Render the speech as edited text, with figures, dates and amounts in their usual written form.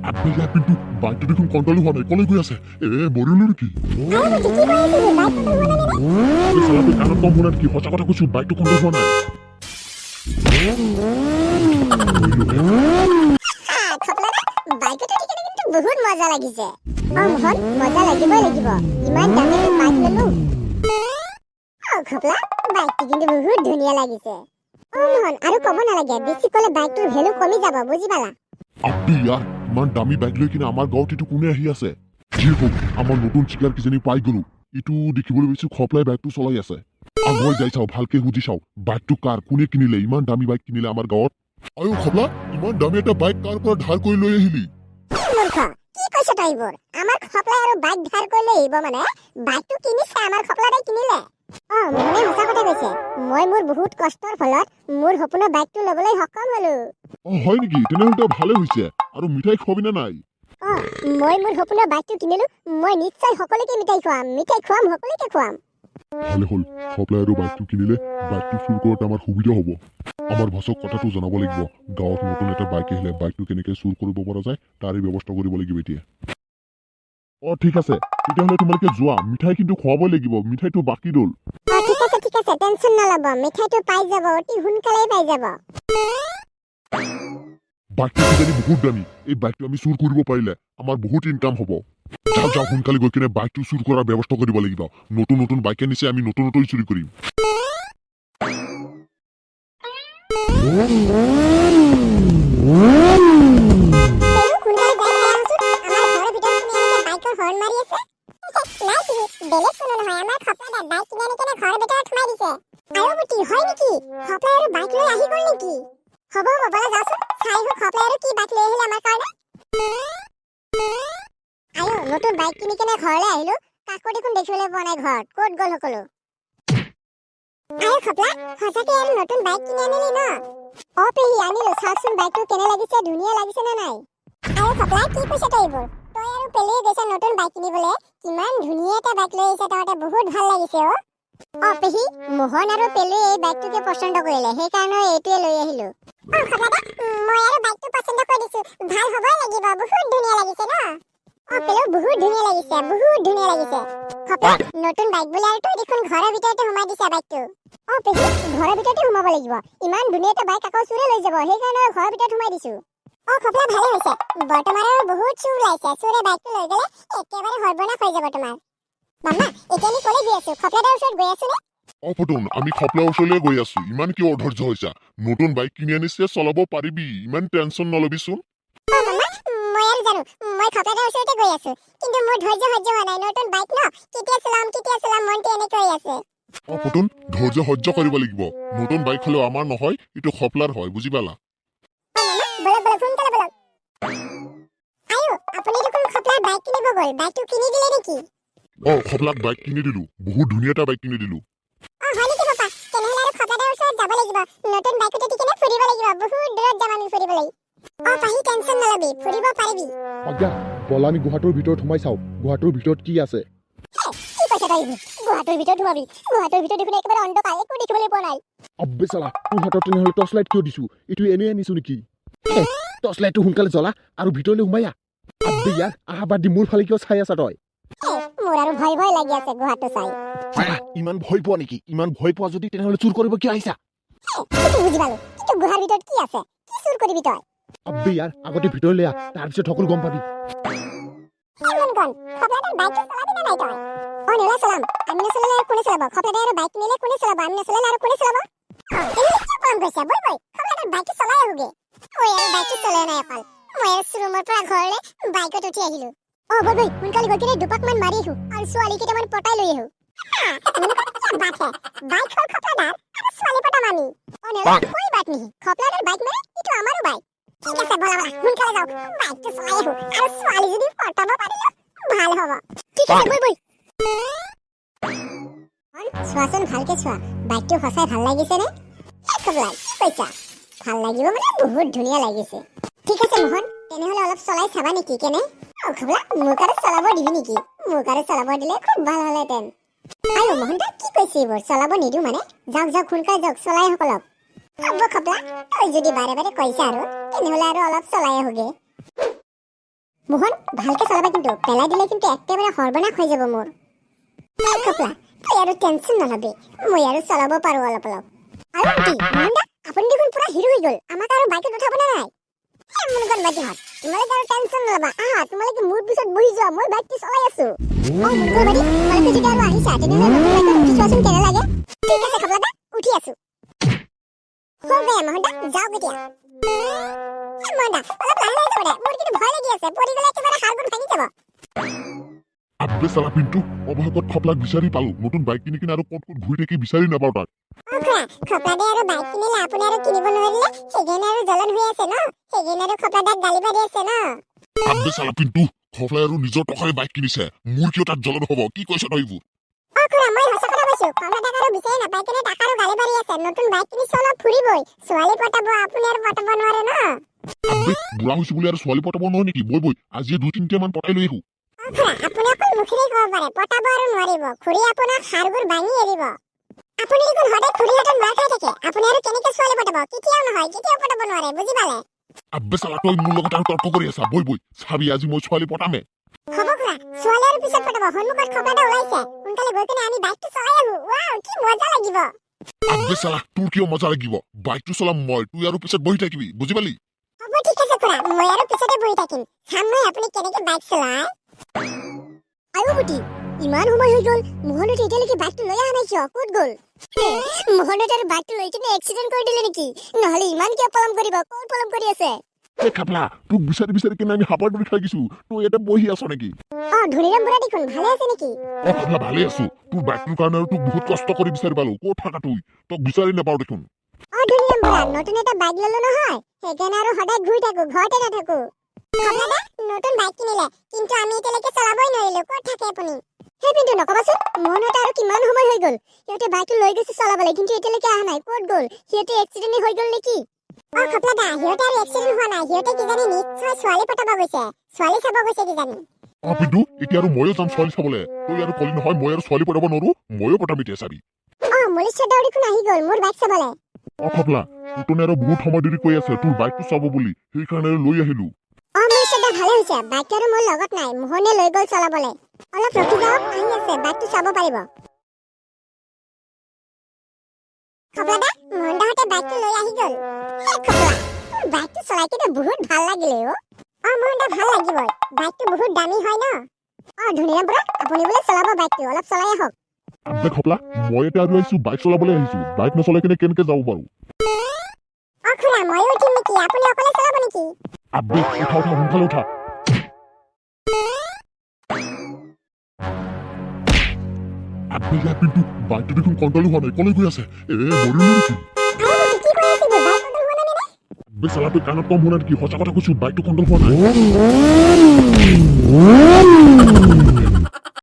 আবে ইয়াৰ কিন্তু বাইকটো দেখোন কণ্ট্ৰল হোৱা নাই। কলৈ গৈ আছে? এ, মৰিলো নেকি? আৰু বুদ্ধি, কি কৈ আছে? বাইক কণ্ট্ৰল হোৱা নাই মানে? আবে চালা, তই কাণত কম শুনা নেকি? সঁচা কথা কৈছো, বাইকটো কণ্ট্ৰল হোৱা নাই। মৰিলোহে। খপলা, বাইকত উঠি কেনে কিন্তু বহুত মজা লাগিছে। অ মোহন, মজা লাগিবই লাগিব, ইমান দামী বাইক ললো। অ খপলা, বাইকটো কিন্তু বহুত ধুনীয়া লাগিছে। অ মোহন, আৰু ক'ব নালাগে, বেছি ক'লে বাইকটোৰ ভেলু কমি যাব, বুজি পালা? আবে ইয়াৰ, ইমান দামী বাইক লৈ কিনে আমাৰ গাঁৱত এইটো কোনে আহি আছে? যিয়ে হওক, আমাৰ নতুন চিকাৰ কিজানি পাই গলো। এইটো দেখিবলৈ পাইছো, খপলাই বাইকটো চলাই আছে। আগুৱাই যাই চাওঁ, ভালকে সুধি চাওঁ, বাইকটো কাৰ, কোনে কিনিলে? ইমান দামী বাইক কিনিলে আমাৰ গাঁৱত। আয়ো খপলা, ইমান দামী এটা বাইক কাৰ পৰা ধাৰ কৰি লৈ আহিলি? মূৰ্খ, কি কৈছ তই এইবোৰ? আমাৰ খপলাই আৰু বাইক ধাৰ কৰি লৈ আহিব মানে? বাইকটো কিনিছে, আমাৰ খপলাই কিনিলে। অ মোহনে সঁচা কথা কৈছে। মই মোৰ বহুত কষ্টৰ ফলত মোৰ সপোনৰ বাইকটো ল'বলৈ সক্ষম হলো। অ, হয় নেকি? তেনেহ'লে ভালে হৈছে। আৰু মিঠাই খুৱাবি নে নাই? অ, মই মোৰ সপোনৰ বাইকটো কিনিলো, মই নিশ্চয় সকলোকে মিঠাই খুৱাম, মিঠাই খুৱাম, সকলোকে খুৱাম। ভালে হ'ল, খপলাই আৰু বাইকটো কিনিলে, বাইকটো চুৰ কৰোঁতে আমাৰ সুবিধা হ'ব। আমাৰ বছক কথাটো জনাব লাগিব। গাঁৱত নতুন এটা বাইক আহিলে, বাইকটো কেনেকৈ চুৰ কৰিব পৰা যায়, তাৰে ব্যৱস্থা কৰিব লাগিব এতিয়া। অ, ঠিক আছে, তেতিয়াহ'লে তোমালোকে যোৱা। মিঠাই কিন্তু খুৱাবই লাগিব, মিঠাইটো বাকী ৰ'ল। অ, ঠিক আছে, ঠিক আছে, টেনচন নল'ব, মিঠাইটো পাই যাব, অতি সোনকালেই পাই যাব। বাইকটো কিজানি বহুত দামী। এই বাইকটো আমি চুৰ কৰিব পাৰিলে আমাৰ বহুত ইনকাম হ'ব। যাওঁ যাওঁ, সোনকালে গৈ কিনে বাইকটো চুৰ কৰাৰ ব্যৱস্থা কৰিব লাগিব। নতুন নতুন বাইক আনিছে, আমি নতুন নতুন চুৰি কৰিম। পেলু, সোনকালে যাই চাই আহোচোন, আমাৰ ঘৰৰ ভিতৰত কোনে এনেকে বাইকৰ হৰ্ণ মাৰি আছে? নাই পেহী, বেলেগ কোনো নহয়, আমাৰ খপলা বাইক কিনি আনি কেনে ঘৰৰ ভিতৰত সোমাই দিছে। আৰু বুটি, হয় নেকি? খপলাই আৰু বাইক লৈ আহি গ'ল নেকি? হ'ব হ'ব, ব'লা যাওঁচোন, চাই আহোঁ খপলাই আৰু কি বাইক লৈ আহিলে আমাৰ কাৰণে। আয়ো, নতুন বাইক কিনি কেনে ঘৰলৈ আহিলো, কাকো দেখোন দেখিবলৈ পোৱা নাই ঘৰত। ক'ত গ'ল সকলো? আয়ো খপলা, সঁচাকে আৰু নতুন বাইক কিনি আনিলি ন? অ পেহী, আনিলো। চাওকচোন বাইকটো কেনে লাগিছে, ধুনীয়া লাগিছে নে নাই? আয়ো খপলা, কি কৈছ তই এইবোৰ? তই আৰু পেলুৱে গৈছ নতুন বাইক কিনিবলৈ, কিমান ধুনীয়া এটা বাইক লৈ আহিছা তহঁতে, বহুত ভাল লাগিছে অ। অ পেহী, মোহন আৰু পেলুৱে এই বাইকটোকে পচন্দ কৰিলে, সেইকাৰণে এইটোৱে লৈ আহিলো। অ খপলা দা, মই আৰু বাইকটো পচন্দ কৰি দিছো, ভাল হ'বই লাগিব, বহুত ধুনীয়া লাগিছে ন? অ পেলু, বহুত ধুনীয়া লাগিছে, বহুত ধুনীয়া লাগিছে। খপলা, নতুন বাইক বোলে আৰু তই দেখোন ঘৰৰ ভিতৰতে সোমাই দিছা বাইকটো। অ পেহী, ঘৰৰ ভিতৰতে সোমাব লাগিব, ইমান ধুনীয়া এটা বাইক আকৌ চোৰে লৈ যাব, সেইকাৰণে ঘৰৰ ভিতৰত সোমাই দিছো। অ খপলা, ভালে হৈছে। বৰ্তমান আৰু বহুত চোৰ ওলাইছে, চোৰে বাইকটো লৈ গ'লে একেবাৰে সৰ্বনাশ হৈ যাব তোমাৰ। মামা, এতিয়া আমি ক'লৈ গৈ আছো? খপলাদাৰ ওচৰত গৈ আছো নে? অ ফটন, আমি খপলাৰ ওচৰলৈ গৈ আছো। ইমান কিয় অধৈৰ্য হৈছা? নতুন বাইক কিনি আনিছে, চলাব পাৰিবি, ইমান টেনচন নলবিচোন। অ মামা, মই আৰু জানো, মই খপলাদাৰ ওচৰতে গৈ আছো, কিন্তু মোৰ ধৈৰ্য সহ্য হোৱা নাই। নতুন বাইক ন, কেতিয়া চলাম কেতিয়া চলাম মনটো এনেকৈ আছে। অ ফটন, ধৈৰ্য সহ্য কৰিব লাগিব। নতুন বাইক হ'লেও আমাৰ নহয়, এইটো খপলাৰ হয়, বুজি পালা? অ মামা, বলক বলক, সোনকালে বলক। আয়ো, আপুনি দেখোন খপলাৰ বাইক কিনিব গ'ল, বাইকটো কিনি দিলে নেকি? অ, খপলাক বাইক কিনি দিলো, বহুত ধুনীয়া এটা বাইক কিনি দিলো। অ, হয় নেকি পাপা? তেনেহ'লে আৰু খপলাদাৰ ওচৰত যাব লাগিব, নতুন বাইকত উঠি কেনে ফুৰিব লাগিব, বহুত দূৰত যাম আমি ফুৰিবলৈ। অ পাহি, টেনচন নলবি, ফুৰিব পাৰিবি। আজ্ঞা, ব'লা আমি গুহাটোৰ ভিতৰত সোমাই চাওঁ, গুহাটোৰ ভিতৰত কি আছে। কি কৈছ তই এইবোৰ? গুহাটোৰ ভিতৰত সোমাবি? গুহাটোৰ ভিতৰত দেখোন একেবাৰে অন্ধকাৰ, একো দেখিবলৈ পোৱা নাই। আব্বে চালা, তোৰ হাতত তেনেহ'লে টৰ্চ লাইট কিয় দিছো? এইটো এনেই আনিছো নেকি? টৰ্চ লাইটটো সোনকালে জ্বলা আৰু ভিতৰলৈ সোমাই আহ। আব্বে ইয়াৰ, আহা বাদ দি মোৰ ফালে কিয় চাই আছা তই? মোৰ আৰু ভয় ভয় লাগি আছে গুহাটো চাই। চালা, ইমান ভয় পোৱা নেকি? ইমান ভয় পোৱা যদি তেনেহ'লে চুৰ কৰিব কিয় আহিছা? সেইটো বুজি পালো, কিন্তু গুহাৰ ভিতৰত কি আছে? কি চুৰ কৰিবি তই? আব্বে ইয়াৰ, আগতে ভিতৰলৈ আহ, তাৰপিছত সকলো গম পাবি। মুনকন, খপলাদাৰ বাইকটো চলাবি নে নাই তই? অ নেলা, চলাম। আমি নচলালে আৰু কোনে চলাব? খপলাদাই আৰু বাইক কিনিলে, কোনে চলাব? আমি নচলালে আৰু কোনে চলাব? অ, তেনেহ'লে কিয় পলম কৰিছা? বৈ বৈ, খপলাদাৰ বাইকটো চলাই আহোগে। মই আৰু বাইকটো চলোৱা নাই অকল, মই আৰু শ্ব'ৰুমৰ পৰা ঘৰলৈ বাইকত উঠি আহিলো। অ বৈ বৈ, সোনকালে গৈ কিনে দুপাক মান মাৰি আহো আৰু ছোৱালী কেইটামান পটাই লৈ আহো। মুনকন, क्या बात है! বাইক হ'ল খপলাদাৰ আৰু ছোৱালী পটাম আমি। অ নেলা, कोई बात नहीं, খপলাদাৰ বাইক মানে এইটো আমাৰো বাইক। ঠিক আছে, ব'লা ব'লা, সোনকালে যাওঁ, বাইকটো চলাই আহো আৰু ছোৱালী যদি পটাব পাৰিলো ভাল হ'ব। ঠিক আছে, বৈ বৈ। চোৱাচোন, ভালকে চোৱা, বাইকটো সঁচাই ভাল লাগিছে নে? খবলা, কি কৈছা? ভাল লাগিব মানে বহুত ধুনীয়া লাগিছে। ঠিক আছে মোহন, তেনেহ'লে অলপ চলাই চাবা নেকি কেনে? অ খবলা, মোক আৰু চলাব দিবি নেকি? মোক আৰু চলাব দিলে খুব ভাল হ'লহেঁতেন। আয়ো মোহন দা, কি কৈছে এইবোৰ? চলাব নিদিওঁ মানে? যাওক যাওক, সোনকালে যাওক, চলাই আহক অলপ। হ'ব খবলা, তই যদি বাৰে বাৰে কৈছা আৰু তেনেহ'লে আৰু অলপ চলাই আহোগে। মোহন, ভালকে চলাবা কিন্তু, পেলাই দিলে কিন্তু একেবাৰে সৰ্বনাশ হৈ যাব মোৰ। এই খপলা, তই আৰু টেনচন নলবি, মই আৰু চলাব পাৰো অলপ অলপ। আৰু কি মোহন দা, আপুনি দেখোন পুৰা হিৰো হৈ গ'ল, আমাক আৰু বাইকত উঠাব নে নাই? এই মুনগন বাদীহঁত, তোমালোকে আৰু টেনচন নলবা। আহা, তোমালোকে মোৰ পিছত বহি যোৱা, মই বাইকটো চলাই আছো। অ মুনগন বাদী, তোমালোকে যদি আৰু আহিছা, তেনেহ'লে নতুন বাইকত উঠি চোৱাচোন কেনে লাগে। ঠিক আছে খপলা দা, উঠি আছো। হৈ গয়া মোহন দা, যাওক এতিয়া। এই মোহন দা, অলপ লাহে লাহে যাব দে, মোৰ কিন্তু ভয় লাগি আছে, পৰি গ'লে একেবাৰে হাড়বোৰ ভাঙি যাব। আব্বে চালা পিণ্টু, অৱশেষত খপলাক বিচাৰি পালো। নতুন বাইক কিনি কিনে আৰু ক'ত ক'ত ঘূৰি থাকি বিচাৰি নাপাওঁ তাক। অ খুৰা, খপলাদে আৰু বাইক কিনিলে, আপুনি আৰু কিনিব নোৱাৰিলে, সেইকাৰণে আৰু জ্বলন হৈ আছে ন? সেইকাৰণে আৰু খপলাদাক গালি পাৰি আছে ন? আব্বে চালা পিণ্টু, খপলাই আৰু নিজৰ টকাৰে বাইক কিনিছে, মোৰ কিয় তাত জ্বলন হ'ব? কি কৈছ তই এইবোৰ? অ খুৰা, মই সঁচা কথা কৈছো। খপলাদাক আৰু বিচাৰি নাপাই কেনে তাক আৰু গালি পাৰি আছে। নতুন বাইক কিনিছে, অলপ ফুৰিবই, ছোৱালী পটাব, আপুনি আৰু পটাব নোৱাৰে ন? আব্বে, বুঢ়া হৈছো বুলি আৰু ছোৱালী পটাব নোৱাৰো নেকি? বৈ বৈ, আজিয়ে দুই তিনিটামান পটাই লৈ আহো। অ খুৰা, আপুনি অকল মুখেৰে ক'ব পাৰে, পটাব আৰু নোৱাৰিব। খুৰী আপোনাক হাড়বোৰ ভাঙি এৰিব। আপুনি দেখোন সদায় খুৰীৰ হাতত মাৰ খাই থাকে, আপুনি আৰু কেনেকে ছোৱালী পটাব? কেতিয়াও নহয়, কেতিয়াও পটাব নোৱাৰে, বুজি পালে? আব্বে চালা, তই মোৰ লগত আৰু তৰ্ক কৰি আছা? বৈ বৈ, চাবি আজি মই ছোৱালী পটামে। হ'ব খুৰা, ছোৱালী আৰু পিছত পটাব। সন্মুখত খপলা ওলাইছে, সোনকালে গৈ কেনে আমি বাইকটো চলাই আহো। ৱাও, কি মজা লাগিব! আব্বে চালা, তোৰ কিয় মজা লাগিব? বাইকটো চলাম মই, তুই আৰু পিছত বহি থাকিবি, বুজি পালি? হ'ব, ঠিক আছে খুৰা, মই আৰু পিছতে বহি থাকিম। চাম নহয় আপুনি কেনেকে বাইক চলায়। আয়ো বুটি, ইমান সময় হৈ গ'ল, মোহনহঁতে এতিয়ালৈকে বাইকটো লৈ অহা নাই কিয়? ক'ত গ'ল মোহনহঁতে? আৰু বাইকটো লৈ কিনে এক্সিডেণ্ট কৰি দিলে নেকি? নহ'লে ইমান কিয় পলম কৰিব? ক'ত পলম কৰি আছে? এই খাপলা, তোক বিচাৰি বিচাৰি কিনে আমি হাপাৰ দৌৰি খাই গৈছো, তই ইয়াতে বহি আছ নেকি? অ ধনীৰাম বুঢ়া দেখোন, ভালে আছে নেকি? অ খাপলা, ভালে আছো। তোৰ বাইকটোৰ কাৰণে আৰু তোক বহুত কষ্ট কৰি বিচাৰি পালো। ক'ত থাকা তুই? তোক বিচাৰি নাপাওঁ দেখোন। অ ধনীৰাম বুঢ়া, নতুন এটা বাইক ললো নহয়, সেইকাৰণে আৰু সদায় ঘূৰি থাকো, ঘৰতে নাথাকো। খাপলা, নতুন বাইক কিনিলে, কিন্তু আমি এতিয়ালৈকে চলাবই নোৱাৰিলো। ক'ত থাকে আপুনি? সেই পিণ্টু, নকবাচোন, মোহনহঁতে আৰু কিমান সময় হৈ গ'ল, সিহঁতে বাইকটো লৈ গৈছে চলাবলৈ, কিন্তু এতিয়ালৈকে অহা নাই। ক'ত গ'ল সিহঁতে? এক্সিডেণ্ট হৈ গ'ল নেকি? অ খপলা দা, সিহঁতে আৰু এক্সিডেণ্ট হোৱা নাই। সিহঁতে কিজানি নিশ্চয় ছোৱালী পটাব গৈছে, ছোৱালী চাব গৈছে কিজানি। অ পিণ্টু, এতিয়া আৰু ময়ো যাম ছোৱালী চাবলৈ। তই আৰু কলি নহয়, মই আৰু ছোৱালী পটাব নোৱাৰো, ময়ো পটাম এতিয়া, চাবি। অ মলিশ্বৰ দাও দেখোন আহি গ'ল মোৰ বাইক চাবলৈ। অ খপলা, তোৰ আৰু বহুত সময় ধৰি কৈ আছে তোৰ বাইকটো চাব বুলি, সেইকাৰণে আৰু লৈ আহিলো। অ মলিশ্বৰ দা, ভালে হৈছে। বাইকটো আৰু মোৰ লগত নাই, মোহনে লৈ গ'ল চলাবলৈ। অলপ ৰখি যাওক, আহি আছে, বাইকটো চাব পাৰিব। খপলা দা, মোহন দাহঁতে বাইকটো লৈ আহি গ'ল। হে খপলা, তোৰ বাইকটো চলাই কিনে বহুত ভাল লাগিলে অ। অ মোহন দা, ভাল লাগিবই, বাইকটো বহুত দামী হয় ন। অ ধনীৰাম বুঢ়া, আপুনি বোলে চলাব বাইকটো, অলপ চলাই আহক। আব্বে খপলা, মই এতিয়া আৰু আহিছো, বাইক চলাবলৈ আহিছো, বাইক নচলাই কিনে কেনেকে যাব পাৰো? অ খুৰা, ময়ো উঠিম নেকি? আপুনি অকলে চলাব নেকি? আব্বে, উঠা উঠা, সোনকালে উঠা। আব্বে ইয়াৰ পিণ্টু, বাইকটো দেখোন কণ্ট্ৰল হোৱা নাই, কলৈ গৈ আছে? এ মৰিলো নেকি? আৰে কি কৈ আছে এইবোৰ? বাইক কণ্ট্ৰল হোৱা নাই মানে? আব্বে চালা, তই কাণত কম শুনা নেকি? সঁচা কথা কৈছো, বাইকটো কণ্ট্ৰল হোৱা নাই।